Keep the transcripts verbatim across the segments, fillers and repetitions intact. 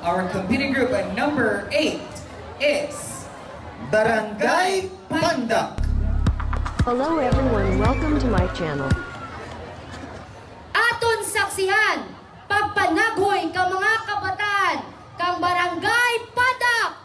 Our competing group at number eight is Barangay Pandak. Hello everyone, welcome to my channel. Aton saksihan, pagpanaghoy ka mga kabataan kang Barangay Pandak.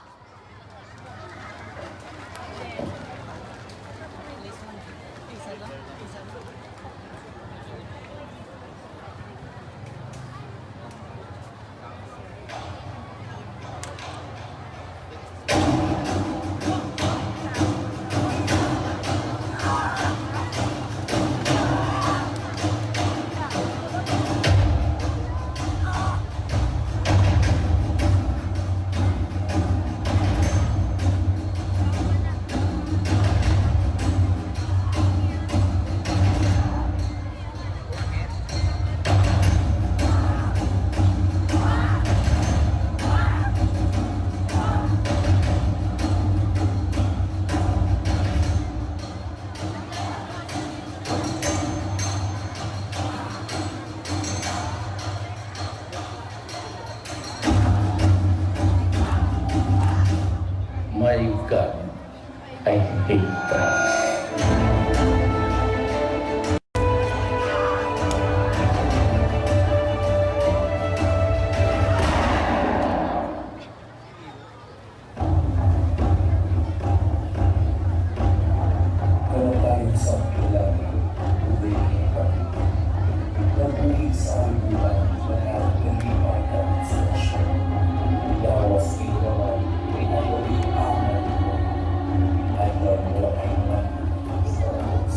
My God, I hate drugs. Kamatayon sa pila, nabuhi sa kalibutan, nagkalipay ka sa sitwasyon. Lawas ikaw naman, may nagawid ang nagawid. Ay, wala kay man sa lawas.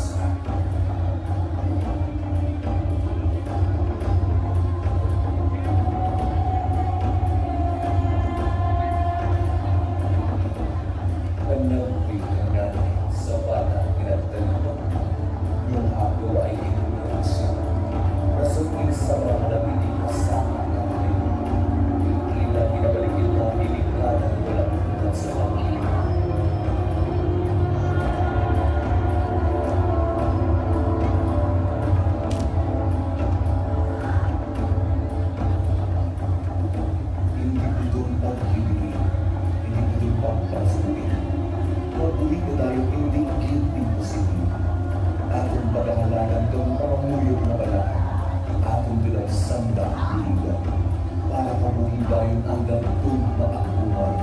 Panagpit ang nanay sa bata nga nagtalibog, nga ako ay ignorance. Rason ini sa mga halabidi kasama natin. Kita ginabalik ito ang iligtanan wala buntag sa pag-ibig. Hindi ito ang paghiling, hindi ito ang pagpasukin. Pagbuhi ko tayo, hindi gid imposible. Aton pagahalagan kang mamamuyog nga balaan, aton bilang sanda buligan, para kabuhi dayon ang gantong makagbuhay.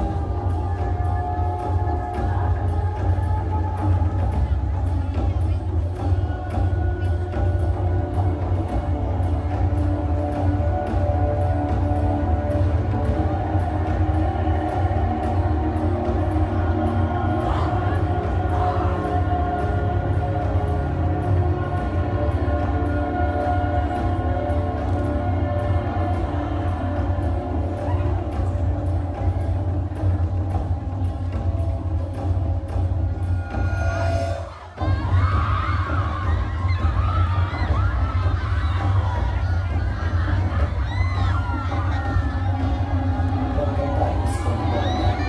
Pagkatapos ng pagkain,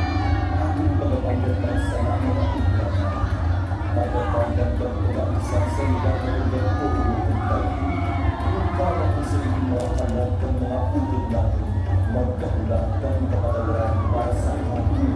ating pagpapayag ng salamat at pagkain. Pagpapayag ng pagkain sa salita ng Panginoon. Kung kaya ko sa inyong mga kalag ng mga utod natin, magkahulat ng kapatawaran para sa kabuhi.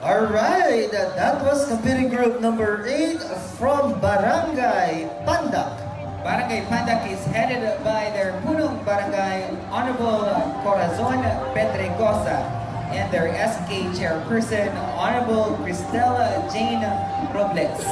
Alright, that was competing group number eight from Barangay Pandak. Barangay Pandak is headed by their Punong Barangay, Honorable Corazon Pedregosa, and their S K Chairperson, Honorable Cristela Jane Robles.